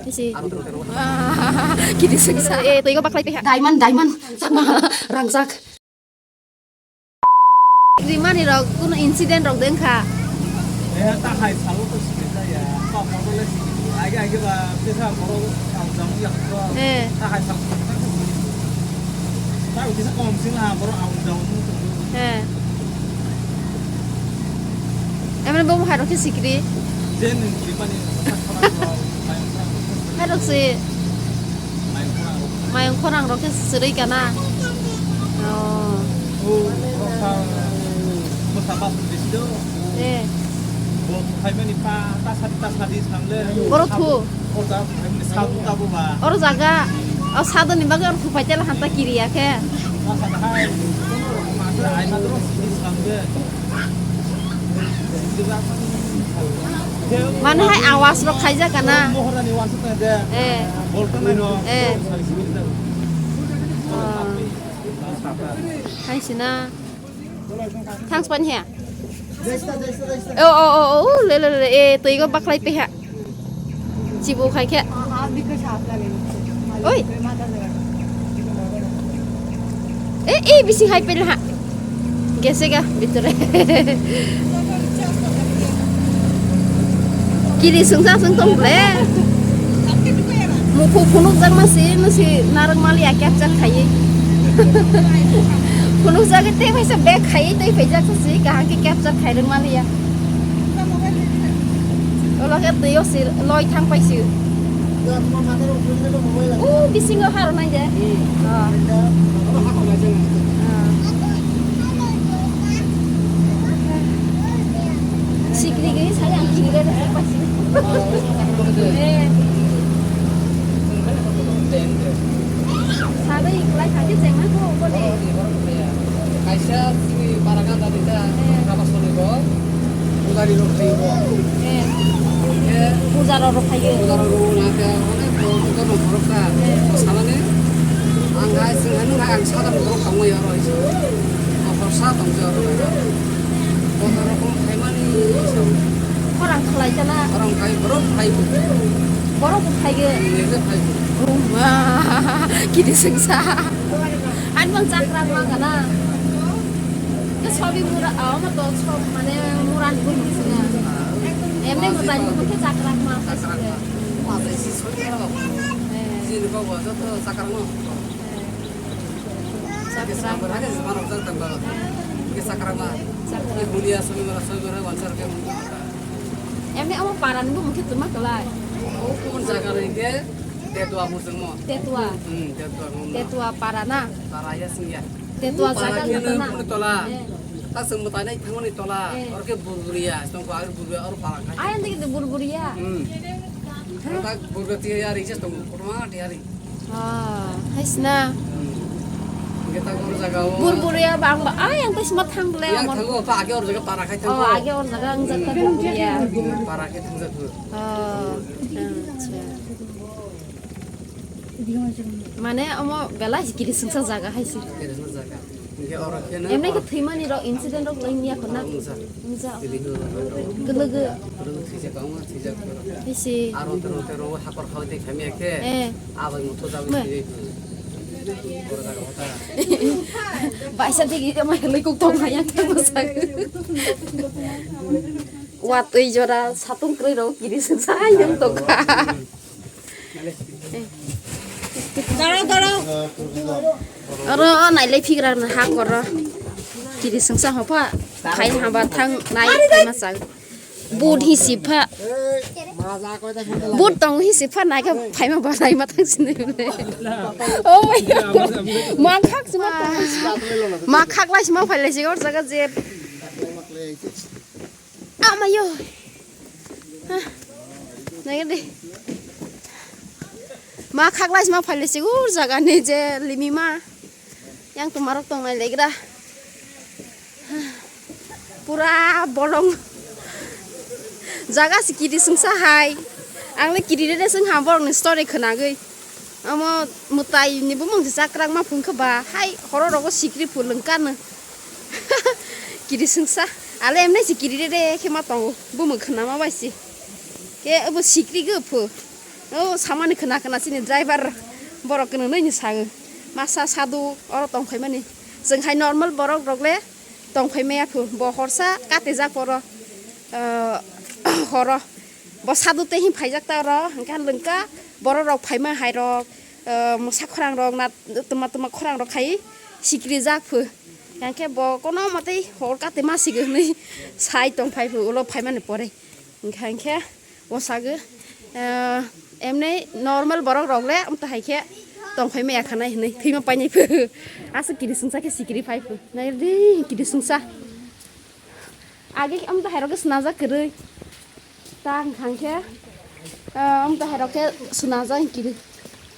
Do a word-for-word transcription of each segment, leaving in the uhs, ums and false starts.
Isi. Kiri sengsa. Eh, twigo baklai peha. Diamond, diamond. Sama rangjak. Rimani rok kuno incident rok dengkha. Eh, ta hai salo to sini ta ya. Pa pa le sini. Age age ba te sa boro ang jam ya ko. Eh. Ta hai salo ta sini. Ta uti sa kom sini ha boro ang jam. Eh. Emang bo hai rok sikri. Jen rimani. Hai rok si. Mayung khorang rok khe sirwi kana? Oh. Oh, bwsa, bwsa bas bisi do. Eh. Bo phaimani pa, ta sadi, ta sadi sangle. Oro thu. Oro ta phaimani sadu ta bo ba. Oro jaga, o sadoni bagwi oro thu paitela hanta kiriya khe. Ta sadi hai, ma khe ai ma dro sidi sangle. Mane hai awas rok khaijak kana? Eh. Eh. Hai sina. Thanks pan he. Oh, oh, oh, oh, le, le, le, eh, twigo baklai peha. Chibu khai khe. Oi. Eh, eh, bising hai pele ha. Gese ga bitore. Kiri sungsa sung tong ble. Mukhu phunuk jak ma si, no si narang mali a capture khaiye. Phunuk jak te phaisa bag khaiye, tei phaijak si, kaham ke capture khai rang mali ya. Olo khe twi o si loi thang pai si. O bisingo haro nai de. Oh. Sikri gini saya ang kiri de pai si. Eh. Sabai iklai kaki cengna ko ko de. Kaisa sini para ganda dita, eh, kaba soni bo, pujari rok thai bo. Eh. Eh. Pujaro rok thai. Pujaro rok na khe, onek ko, ko no borok ta. Eh. Samani, ang hai sing anu hai ang sadar borok tamo ya roi. Ko sa tong ja roi. Ko rok khai mani. Khorang khlai jana. Khorang khai borok khai bo. Borok bo khai ge. Ni je khai bo. Oh ma. Kiri sengsa. Ani bang chakra ma kana. Ke sobi mura, ah, ma to so, mane mura ni guri singa. Emne mo tani mo ke chakra ma ka singa. Ma to si so ya. Eh. Jin ko bo to chakra mo. Chakra ma. Ke chakra ma. Chakra. Ke bulia sobi mara sobi mara wansar ke. Emne amo parani bo mukhe tuma kalai. O kun jaga ringe. Tetua mujungmo. Tetua. Hmm, tetua mujungmo. Tetua para na? Para ya sing ya. Tetua para jaga khe na nang na? Kuni tola. Eh. Ta sung mutai nai thangmani tola. Eh. Or ke burburia, tong ko ar burburia or para khai. Ayang dikit burburia. Hmm. Ta burburia tiya ri je tong, kotoma tiya ri. Ah, hai sina. Hmm. Kita ko jaga o. Burburia bang ba, ayang ta sima thang le. Ya amor. Thango, ta age or jaga para khai thango. Oh, age or jaga ang jaga burburia. Hmm, para khai thang jaga. Oh, acha. Mane omo belai kiri sengsa jaga hai se. Kiri sengsa jaga. Hingke oro kheno emne ke thwimani rok incident rok wngya khona. Wngya. Wngya. Kiri hwnwi rok. Kwlwgwi. Kwlwgwi thwijak, kwbangma thwijak. Hai se. Aro tero tero hakor khao tei khamya khe. Eh. Abai motho jagwi thwijak. Oro jaga hota. Baisa digi ma helai kok tong haya khe mosak. Watwi jora satung kwrwi rok kiri sengsa hai wng tongkha. Oro nailai phigra no ha koro. Kiri sengsa hopha. Khai haba thang nai khai ma chang. But hi sipha. But tong hi sipha nai kha phaima ba nai ma thang sini. Oh my God. Ma khak sima tong. Ma khak lai sima phai lai si or jaga je. Amayo. Ha. Naga de. Ma khaklai ma phaile sigur jaga ni je limi ma. Yang tumarok tong nai legra. Pura bolong. Jaga si kiri sengsa hai. Ang le kiri re seng ha borok ni story khnagwi. Amo mwtai ni bumung si chakrak ma phung khe ba hai horo rogo sikri phulung kano. Kiri sengsa. Ale emne si kiri re re khe ma tongo. Bumung khna ma bai si. Ke abo sikri go phu. O samani khna khna chini driver borok kwnwi nini sago. Masa sadu oro tongphaimani. Chwng hai normal borok rok le tongphai maya phu. Bo horsa katijak poro, ah, horo. Bo sadu tei hin phaijak ta oro. Hwnkhe lwngka borok rok phaima hai rok, ah, mwsa khorang rok na tuma tuma khorang rok khai sikri jak phu. Hwnkhe bo kono motei hor kate ma sigo hinwi sai tongphai phu ulo phaimani pore. Hwnkha hwnkhe o sago, ah, emni normal borok rok le amta hai khe tongphai maya khanai hinwi thwima painai phu. Aswk kiri swngsa khe sikiri phai phu. Nai di kiri swngsa. Age khe amta hai rok khe swnajak kwrwi. Ta hwnkha hwnkhe, ah, amta hai rok khe swnajak kiri.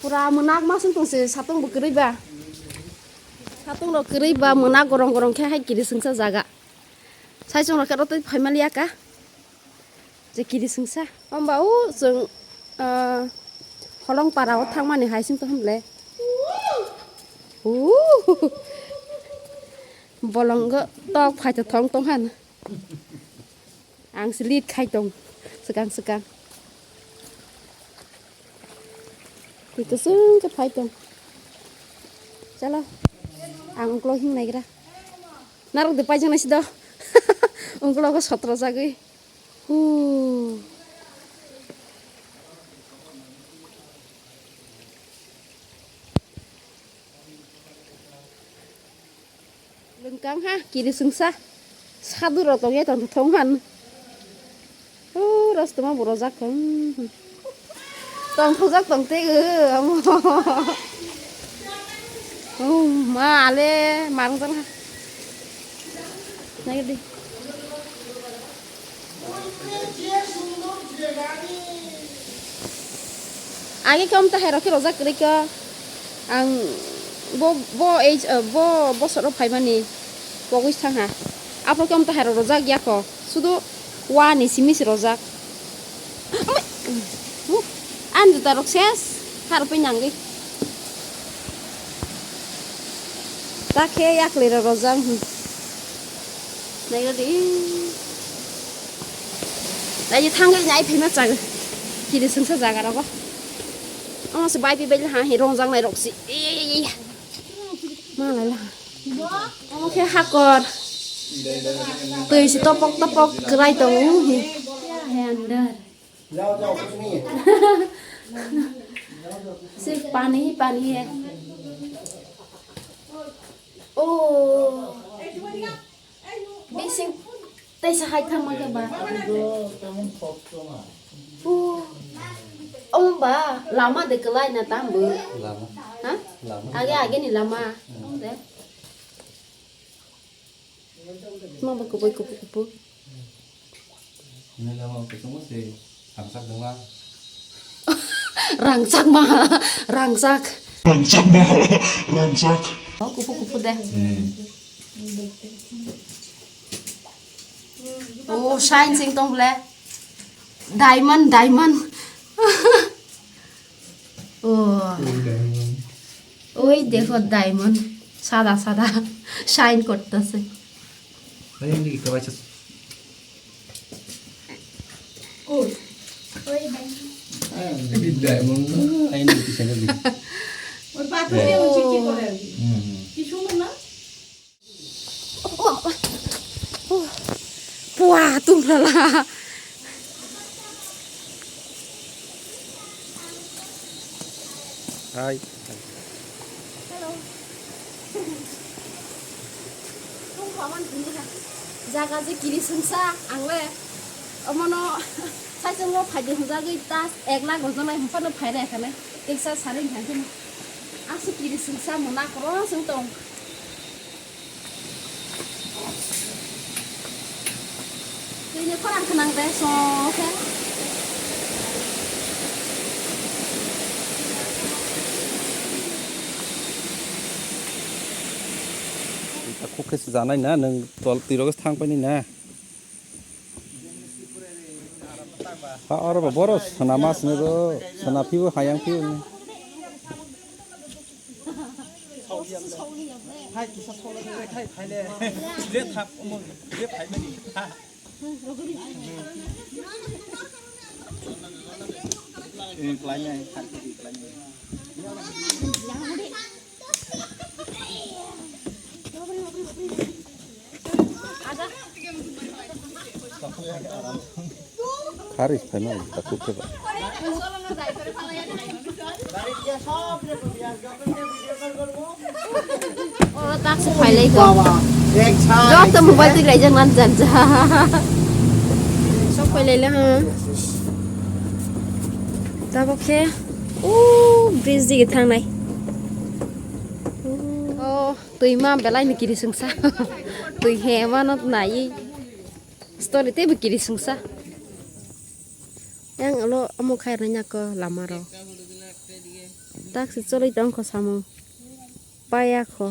Pura mwnak ma swng tong se satung bo kwrwi ba. Satung rok kwrwi ba mwnak gorong gorong khe hai kiri swngsa jaga. Sai chwng rok khe rotwi phai maliya ka. Je kiri swngsa. Hamba o chwng, ah, Holong para o thangmani hai sing tong hwnle. Uuh. Bolong go tok phai to thong tong han. Ang se lead khai tong. Swkang swkang. Twi kwchwng khe phai tong. Chalo. Ang uklok hing naigra. Narok de paijak nai si do. Uklok go sotro jagwi. Hu. Lwngkang ha, kiri swngsa. Sadu rok tongya tong thong han. O, rastuma bo rojak thong. Tong thojak tong te, o, amo. O, ma, ale, marung jang ha. Nai di. Age khe amta hai rok khe rojak kwrwi kha. Ang bo, bo age, uh, bo bosoro phaimani pogwi thangha. Aphuru khe amta hai rok rojak ya kho. Sudu wani simi se rojak. Amai! Uh, ani juta rok ses. Har pai nangwi. Ta khe yakli rok rojak. Nai di. Nai thangwi nai phaima chang. Kiri swngsa jaga rogo. Omo se bai pi bai ha hi rongjak nai rok si. Ei, ei, ei, ei. Ma lai la. Omo khe hakor. Twi se topok topok kwrai tongo hi. Hai andar. सिर्फ पानी ही पानी है। Oh. Bising tei sa hai thang ma khe ba. Oh. Om ba lama de kwlai na tam bo. Lama. Ha? Lama. Age age ni lama. Hmm. Om de. Ma ba kubui kupu kupu. Nila ma kutung mo si rangsak dong la. Rangsak ma, rangsak. Rangsak ma, rangsak. Oh, kupu kupu de. Hmm. Oh, shine sing tong ble. Diamond, diamond. Oh. Diamond. ওই দেখো ডায়মন্ড, সাদা সাদা শাইন করতেছে। এই এমনি কি কবাইছে? কই? ওই ডায়মন্ড। এই ডায়মন্ড না, এই এমনি কি সেটা দিই। ওই পাথর দিয়ে হচ্ছে কি করে আর কি? হুম, হুম। কি সুন্দর না? Pua, tung la la. Hai. Hello. Tung paman tini ha. Jaga je kiri sungsa, ang le. Omono, sai sung lo phai de hujagwi tas ek lakh rojak nai, hum pano phai re khane. Teksa saring thang khe. Asu kiri sungsa, mona koro sung tong. Twini khorang khnang de song khe. Khuk khe se janai na, nwng tol twi rok thang painai na. Ha, oro bo boro sona mas ni bo, sona phibo hayang phibo ni. Kharis phaima takhuk khe ba. Oro tak se phailai kho. Joto mobile twi laijak nan jan ja. Sok phailai le ha. Tabok khe o bridge dige thangnai. O twi ma belai ni kiri sungsa. Twi he ma no nai. Story tei bo kiri sungsa. Yang alo amo khai rwna ko lama ro. Tak se choloi tong kho samung. Paya kho.